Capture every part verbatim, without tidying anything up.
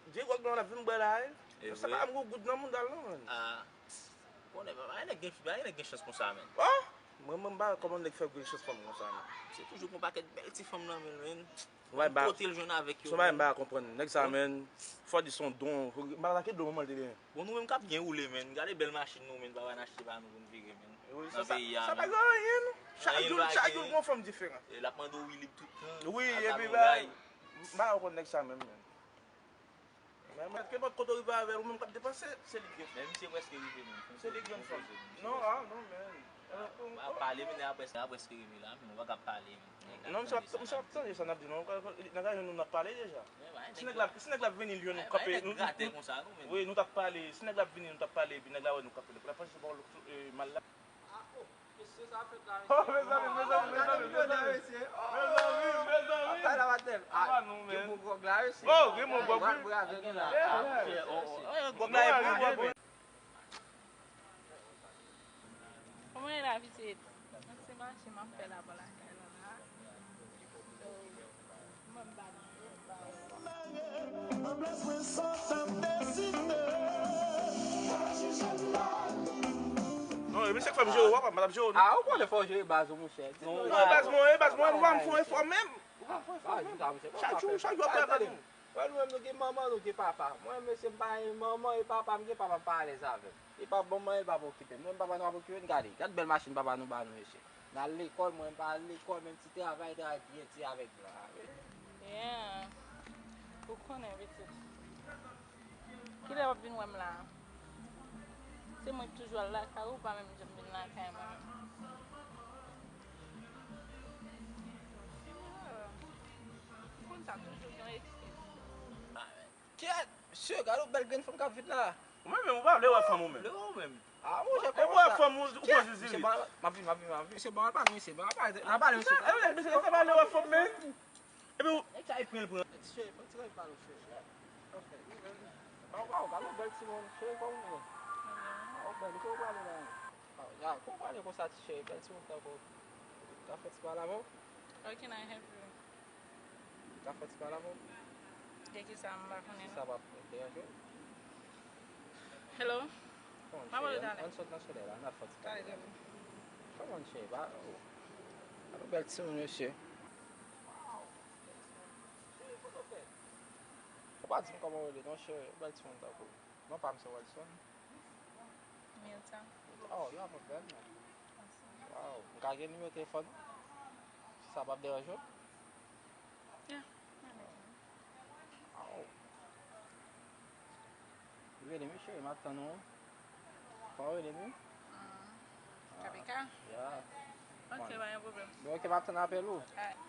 Di gwòg nan la vin bwè la, wi. E vre. Sa pa m gon goud nan mouda l non, menn. Ah. Konnen, pa gen nèg gen, pa gen nèg gen chans konsa, menn. Oh! Mwen, mwen, m pa wè kòman nèg fè gen chans fanm konsa, menn. Se toujou gon pakèt bèl ti fanm nan men l, menn. Kote l jwenn avèk yo, menn. Bagay m pa konprann. Nèg sa, menn, fò di se yon don. M pa konn ki don manman l te genyen. Bon, nou menm k ap byen woule, menn. Gade bèl machin nou, menn, papa n achte ba nou pou n vire, menn. Nan peyi a, menn. Sa pa gen anyen, non. Chak jou, chak jou, gon fanm diferan. E l ap mande w wi lib tout tan. Wi, epi, bagay. M pa konprann nèg sa menm, menn. Men, men, kenpòt kote w rive avè l, ou menm k ap depanse, se li k gen fanm. Men misye prèske rive, menn. Se li k gen fanm. Non, ah, non, menn. M ap pale, menn, nèg la prèske, nèg la prèske rive la, menn, ou pa ka pale, menn. Non, misye ap, misye ap tande sa n ap di, non. Nèg la jwenn nou, n ap pale deja. Si nèg la, si nèg la vini, l jwenn nou kanpe, nou, nou, wi, nou t ap pale. Si nèg la vini, nou t ap pale, epi nèg la wè nou kanpe. L ap panse se pa w k, eh, mal la. Oh, mezanmi, mezanmi, mezanmi, mezanmi. Mezanmi, mezanmi. Apa nou, men. Gen bon gwòg la, mesye. Oh, gen bon gwòg, wi. Gwòg la, e bon gwòg, wi. Kòman e la, pitit? Mwen se mache m ap fè la bò lakay la, la. So, Non, e misye k fè m jere w, papa, m pa t ap jere w, non. Ah, ou konnen fò w jere baz ou, monchè. Non, baz mwen, e baz mwen, ou pa m fè yon efò menm. Ou pa fè yon efò menm. Chak jou, chak jou, ap travay. Wè, nou menm, nou gen manman, nou gen papa. Mwen, mesye, m pa gen manman e papa, m gen papa, m pa alèz avè l. E pa bon mwen, e pa pou okipe m. Mwen, papa nou ap okipe n, gade. Gad bèl machin papa nou ba nou, mesye. N al lekòl, mwen, m pa al lekòl, menm ti travay, travay, pye ti avèk blan. Yeah. Ou konnen, pitit. Kilè w ap vin wè m la a? Se mwen ki toujou al lakay ou, ou pa menm janm vin lakay mwen menm. Ou konn sa toujou gen yon eskiz. Kèt, mesye, gade yon bèl grenn fanm k ap vin la. Ou menm, ou pa vle wè fanm ou menm. Lè ou menm. Ah, monchè, kòman sa? Ou wè fanm ou, ou poze zirit. M ap vin, m ap vin, m ap vin. Mesye, ban al pale, mesye, ban al pale, ban al pale, mesye. Mesye, sa pa vle wè fanm, men. Epi ou. Nèg sa e pran l pran. Cheri, fò ti kòb pa nou, cheri. Waw, waw, gade yon bèl timoun, cheri, kòman ou ye? Waw, bèl, ou kote w prale la? Waw, ya, kote w prale konsa, ti cheri, bèl timoun tankou w. Ka fè ti pale avè w? How can I help you? Ka fè ti pale avè w? De kisa m pa konnen non. Si sa pa deranje w? Hello? Kòman, cheri? Ann sot nan solèy la, ann al fè ti pale. Kòman, cheri? Ba, oh. Gade yon bèl timoun, mesye. Ou pa di m kòman w rele non, cheri, yon bèl timoun tankou w. Non pa m se Welson. Milta. Oh, you have a bad name. Mèsi. Wow. M ka gen nimewo telefòn ou? Si sa p ap deranje w? Yeah, m a rele. Wow. Rele m wi, cheri, m ap tann ou. Fò w rele m wi. Mm. K P K? Yeah. Ok, pa gen pwoblèm. Bon, ok, m ap tann apèl ou. Alright.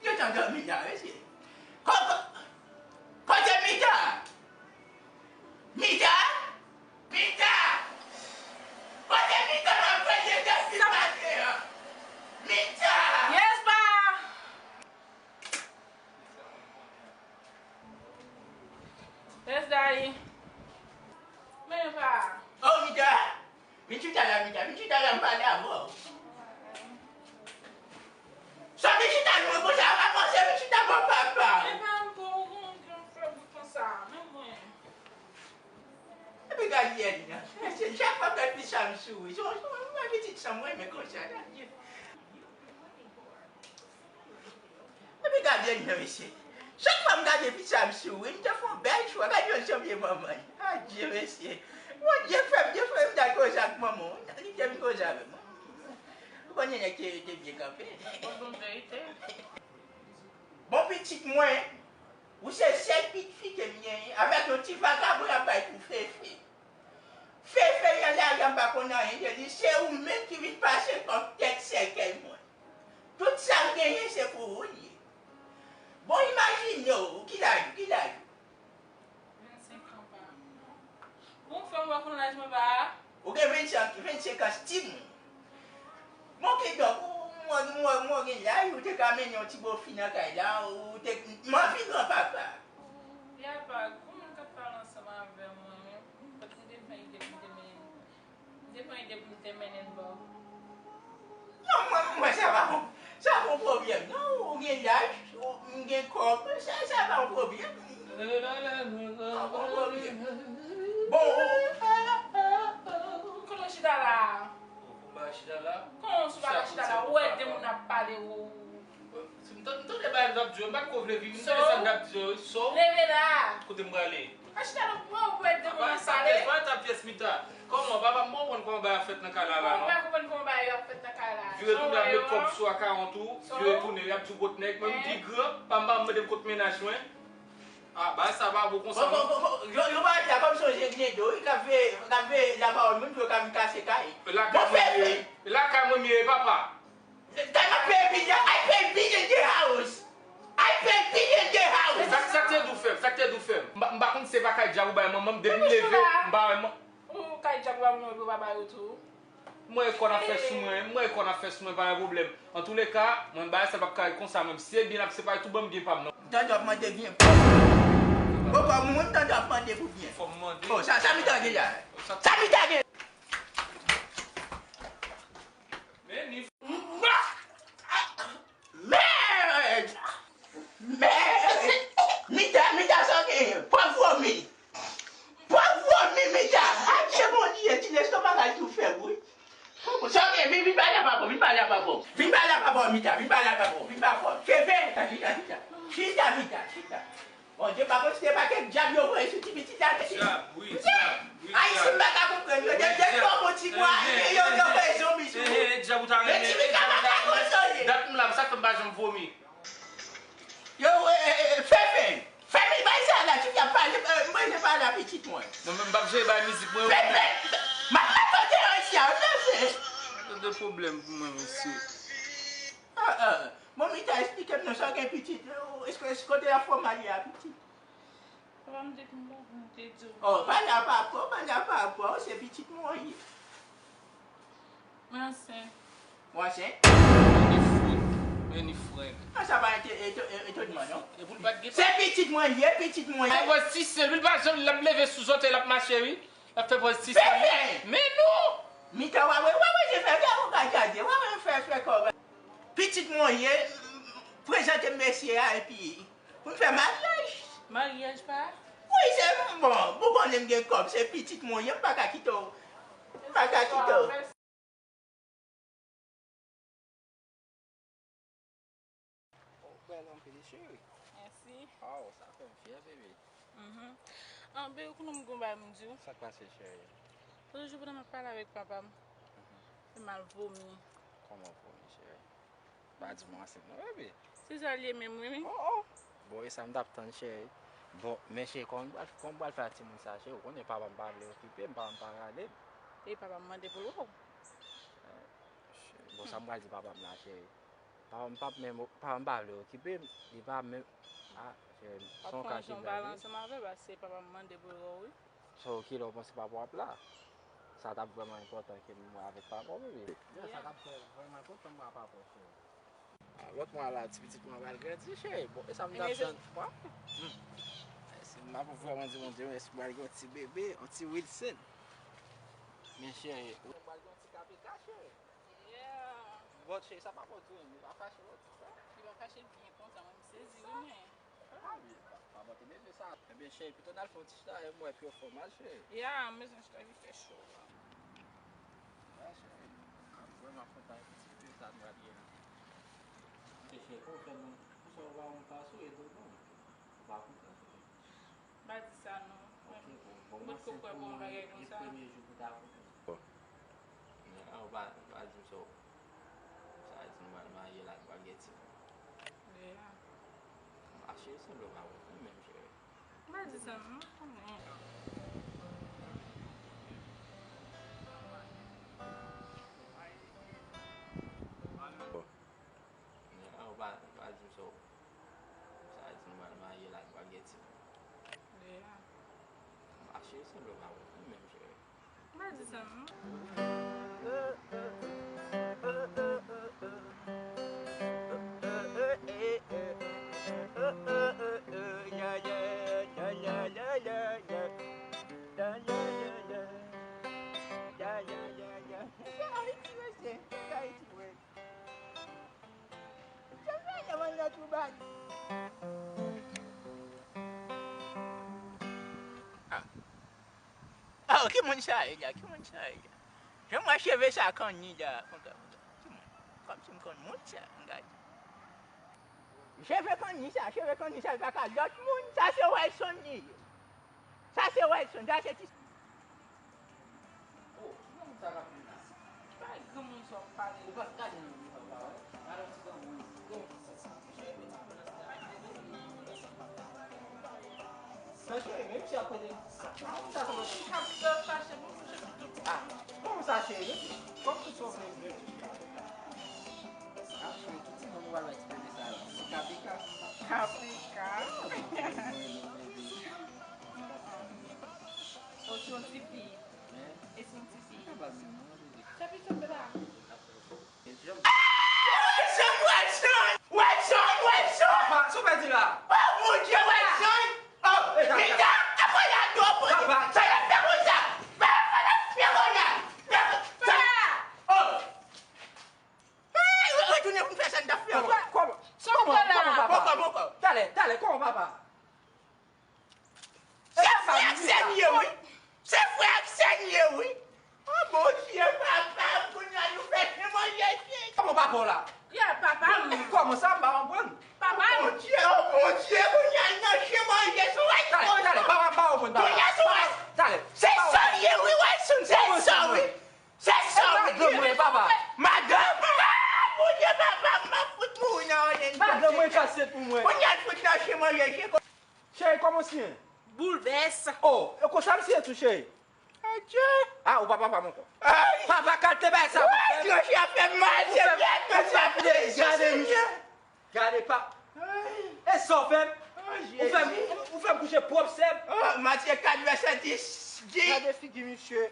Yo t ap dòmi la, mesye. Kòkò, kote Mita? Mita? Mita! Kote Mita? M ap pede depi maten an. Mita! Yes, pa! Yes, daddy. Men pa. Oh, Mita! Vin chita la, Mita, vin chita la, m pale avè w. Sa vin chita nou konsa, avanse, vin chita bò papa. E pa m pou ou, ou konn fè m konsa, men mwen. Epi gad yèn nan. Se chak fwa m gad pitit sa m souri. Se yon, se yon pitit sa m renmen konsa, gad yèn. Epi gade l non, mesye. Chak fwa m gade fi sa, m souri, m te fè yon bèl chwa. Gade yon jan vye manman. Adye, mesye. Bondye fè m, Dye fè m ta koze ak manman w. Li te vin koze avè mwen. Ou konnen nèg te, te byen kanpe. Bon, bon verite. Bon, pitit mwen, ou se sèl pitit fi ke m genyen, avèk yon ti vagabon y ap bay pou Fefe. Fefe, yon lari, m pa konn anyen de li, se ou menm ki vin pase kòm tèt sèkèy mwen. Tout sa m genyen, se pou ou l ye. Bon, imajine w, ki laj ou, ki laj ou? Vennsenk an, pa. Bon, fè m wè konn laj mwen, pa. Ou gen vennsenk, vennsenk an, ti moun. Bon, kidonk, ou, mwen, mwen, mwen gen laj, ou te ka mennen yon ti bofi nan kay la, ou te, m anvi granpapa. Y a pa, gon moun k ap pale ansanm avè mwen, wi. Fòk m te fè ide pou m te mennen, m te pran ide pou m te mennen l ba w. Non, mwen, mwen, sa pa yon, sa pa yon pwoblèm, non. Ou gen laj, ou, m gen kòb, sa, sa pa yon pwoblèm. Sa pa yon pwoblèm. Bon, ou, Kote w chita la a? Ou, ou pa chita la? Kòman w pa ka chita la? Ou wè de moun ap pale, ou. Si m tande, m tande bagay m t ap di yo, m pa t ko vle vini, m tande sa m t ap di yo, wi. So, leve la. Kote m prale? Pa chita la, ou wè de moun ap pale. Apa, sa pyès, pa ta pyès Mita. Kòman, papa, m pa konprann kòman bagay ap fèt nan kay la, la, non. Ou pa konprann kòman bagay yo ap fèt nan kay la. Vire tounen ap met kòb sou akawont ou, vire tounen, y ap di w kot nèg, mwen m pi gran, pa m pa mande m kot mennaj mwen. Ah, bagay sa pa bon konsa, non. Bon, bon, bon, bon, yo, yo pa di a kòm si w se Gnedo, wi, k ap veye, k ap veye lapawòl moun pou yo ka vin kase kay. Lakay mwen m ye, lakay mwen m ye, papa. Time I pay billion, I pay billion the house. I pay billion the house. Sa, sa k te di w fè m, sa k te di w fè m. M pa, m pa konn si se pa kay djab ou bay manman m, depi m leve, m pa wè man- Ou kay djab ou bay manman m, ou pa ba yo tou. Mwen wè kò n ap fè sou mwen, mwen wè kò n ap fè sou mwen, pa gen pwoblèm. Antouleka, mwen bagay sa p ap ka ret konsa menm. Si se byen n ap separe, tou ban m byen pa m nan. M tande w ap mande byen. Bon, kòm mwen, m tande w ap mande pou byen. Fò m mande. Oh, sa, sa Mita gen la? Sa Mita gen? Men ni. Mèd! Mèd! Mita, Mita, sa w gen? Pòv vomi! Pòv vomi, Mita! Adye Bondye, ti lestomak la tou fèb, wi. Sa w gen? Vin, vin pale a papa w, vin pale a papa w. Vin pale a papa w, Mita, vin pale a papa w, vin pale a papa w. Fè, fè, chita, chita, chita. Chita, Mita, chita. Bondye pa konn si se pa kèk djab yo voye sou ti pitit la, mesye. Djab, wi, djab, wi, djab. Ayisyen m pa ka konprann yo. Depi yo bon ti bwa, yo, yo voye zonbi sou yo. Men ti pitit la pa ka konsole. Dat m la, sa k fè m pa janm vomi. Yo, e, e, e, Fefe, Fefe, bay sa la, ti fi ap pale, e, mwen, mwen pale a pitit mwen. Mwen menm, m p ap jere bay mizik mwen. Fefe, m ap mete w deyò isi a, Fefe. Tande pwoblèm pou mwen, mesye. Ah, ah. Bon, Mita, esplike m non, sa w gen pitit, eske, eske kote la fò m ale a pitit? Papa m te di m pa pou m te di w. Oh, pale a papa w, pale a papa w, se pitit mwen w ye. Mwen ansent. Ou ansent? Men ni fwonk, men ni frenk. Ah, sa pa ete-, eto-, e-, etonman, non. E pou l pa t gen. Se pitit mwen l ye, pitit mwen l ye. Fè pòz ti sèl, wi, l pa janm, l ap leve sou zòtèy, l ap mache, wi. L ap fè pòz ti sèl. Fè, fè. Men non! Mita, w a wè, w a wè, se fè, gade, w a wè, fè, fè kò. Pitit mwen ye, prezante m mesye a, epi pou n fè maryaj. Maryaj pa? Wi, se bon, bon, konnen m gen kòb, se pitit mwen ye, m pa ka kite w. M pa ka kite w. Ou bèl anpil, cheri. Mèsi. Aw, sa fè m fyè, bebe. Mhm. An, bebe, kounye a m gon bagay m di w. Sa k pase, cheri? Lòt jou pandan m ap pale avèk papa m, mhm, fè m al vomi. Kòman vomi, cheri? Pa di m ansent non, bebe. Se sa l ye menm, wi, wi. Oh, oh. Bon, e sa m t ap tann, cheri. Bon, men cheri, kòman m pral, kòman m pral fè ak timoun sa, cheri? Ou konnen papa m pa vle okipe m, papa m pa rale m. E papa m mande pou l wè w. Eh, cheri, bon, sa m pral di papa m la, cheri? Papa m p ap menm, papa m pa vle okipe m, li pa menm, ah, cheri, se yon ka ki bèl, wi. Ansanm avè l, paske papa m mande pou l wè w, wi. So, kilè w panse papa w ap la? Sa t ap vrèman enpòtan ke m wè avèk papa w, bebe. Yeah, sa t ap vrèman enpòtan m wè papa w, cheri. Ah, lòt mwa la, ti pitit mwen pral grandi, cheri. Bon, e sa m t ap tann. Mèsi, m ap vrèman di Bondye mèsi, m pral gen yon ti bebe, yon ti Wilson. Men cheri, ou pral gen yon ti K P K, cheri. Yeah. Bon, cheri, sa pa bon tou, li pa fache, bon, ti sa. Li pa fache, l byen kontan, mwen, m sezi, wi, mwen. Ah, wi, pa, pa pote bebe sa. Ebyen, cheri, pito n al fè yon ti chita, e m wè pi w fè mal, cheri. Ya, m bezwen chita, li fè cho la. Ya, cheri. M vrèman kontan, ti fi sa nou ap ye. Cheri, pou w fè nou, pou sa w pa yon pa souri, e pou bon. Ou pa kontan, cheri. Pa di sa non. Ok, bon, bon, mwen se pou mwen, e premye jou pou ta kontan. Bon. Men, ah, ou pa, ou pa di m sa, sa vle di nou pral marye la, nou pral gen timoun. Yeah. Mache sanble w pa konprann menm, cheri. Pa di sa non, mwen konnen. Bon. Men, ah, ou pa, ou pa di m sa, sa vle di nou pral marye la, nou pral gen timoun. Yeah. Mache sanble w pa konprann menm, cheri. Pa Di sa, hmm? Ah. Oh, ki moun sa ye la? Ki moun sa ye la? Jan m wè cheve sa kanni la. Konsa, konsa. Ki moun? Kòmsi m konn moun sa, m gade. Cheve kanni sa, cheve kanni sa, li pa ka lòt moun. Sa se Wèlson li ye. Sa se Wèlson, sa se ti. Oh, ki moun sa k ap vin la? Pa granmoun sa w ap pale. Ou pa gade nan moun sa w pa wè? Gade yon ti granmoun. Granmoun sa sa. Mesye, men misye ap kote. Sa, sa, sa, sa. Li ap fache, bon, fache pou tout. Ah, kòman sa, cheri? Kòm tout sa w vle, vle. Ah, cheri, tout ti moun ou pral wè ti bebe sa la. Kapika. Kapika. Ou se yon ti fi. E se yon ti fi. Sa pito bela. Wilson, Wilson! Wilson, Wilson! Papa, sa w pèdi la? Oh, mon Dieu, Wilson! Oh, Pita, apre la, do, Pita! Sa y ap fè konsa? Sa y ap fè konsa? Oh! Hey, retounen pou n fè sa n t ap fè. Kòman? Kòman? Kòman, papa? Kòman, kòman? Talè, talè, kòman, papa? Se frè ak sè n ye, wi. Se frè ak sè n ye, wi. Oh, Bondye, papa, kounye a nou fè chen manje, Jezi. Kòman papa w la? Ya, papa m. Kòman sa, m pa konprann. Papa m. Bondye, oh, Bondye, kounye a nan chen manje, sou wè. Talè, talè, papa m pa konprann, papa. Kounye a sou wè. Talè. Se sa l ye, wi, Wilson, se sa, wi. Se sa, wi. Madanm mwen, papa. Madanm? Ah, Bondye, papa m, m ap fout mouri nan yon. Madanm mwen kase pou mwen. Kounye a l fout nan chen manje, chen. Cheri, kòman w siyen? Boulvès. Oh, e konsa m siyen tou, cheri. Adje. Ah, ou pa papa m ankò. Ay. Papa, kalte bagay sa pou fè. Tranche a fè mal, se vre, tranche a fè mal. Gade, gade, gade, pa. Ay. E sa w fè m? Oh, Jezi. Ou fè m, ou, ou fè m kouche pwòp sè m. Oh, Matye kat vèsè dis di. Gade figi misye.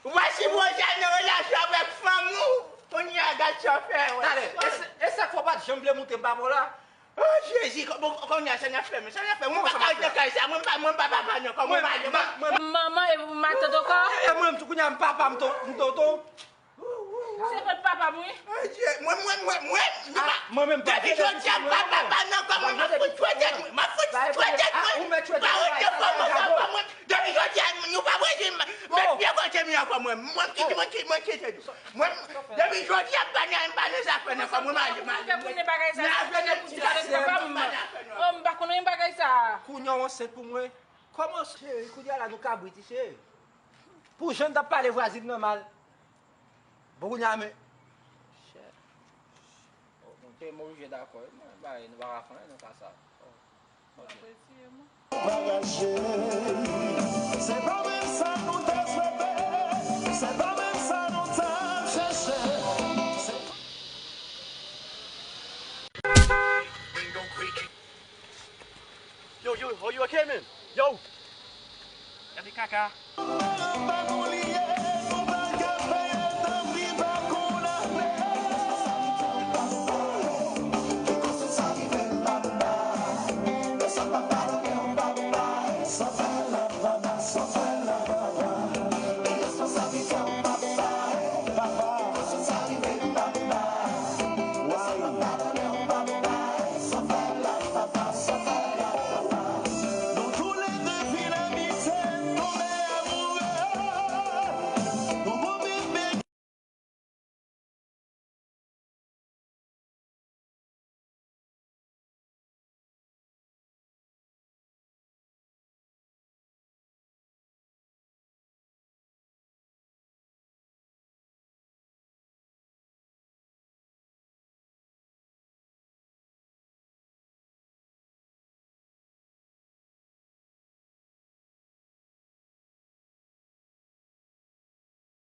Ou pa sipoze al nan relasyon avèk fanm ou. Kounye a, gad sa w fè, wè. Talè, e sa, e sa k fè w pa t janm vle montre m papa w la? Oh, Jezi, bon, kounye a, sa n ap fè, men, sa n ap fè. Mwen pa ka ret nan kay sa, mwen pa, mwen pa papa non, kòman mwen, mwen, mwen, manman e matant ankò? E mwen menm tou, kounye a, m papa, m ton, m tonton. Se fòt papa m, wi. Oh, Jezi, mwen, mwen, mwen, mwen, mwen, mwen menm, depi jodi a, m pa papa non, kòman m ap fout fwete mwen, m ap fout fwete mwen. Pa ret nan kòman sa, kòman. Depi jodi a, nou pa bezwen met pye kote m ankò, mwen. Mwen ki, mwen ki, mwen ki te di. Mwen, depi jodi a, m pa nan, m pa nan zafè nan kò mwen, m ale, m ale. Mwen pa konnen bagay sa, se pou di se papa m. Oh, m pa konnen bagay sa. Kounye a w ansent pou mwen. Kòman, cheri, kounye a la nou kabrit, cheri. Pou jan n t ap pale vwazin nan mal. Bon, kounye a, men. Chè. Oh, mwen te, mwen oblije dakò, wi, mwen, bagay, nou pa ka fè anyen nan ka sa. Oh. Pa rache. Se pa menm sa nou ta swete. Se pa menm sa nou ta chache. Yo, yo, are you okay, man? Yo! Gade kaka.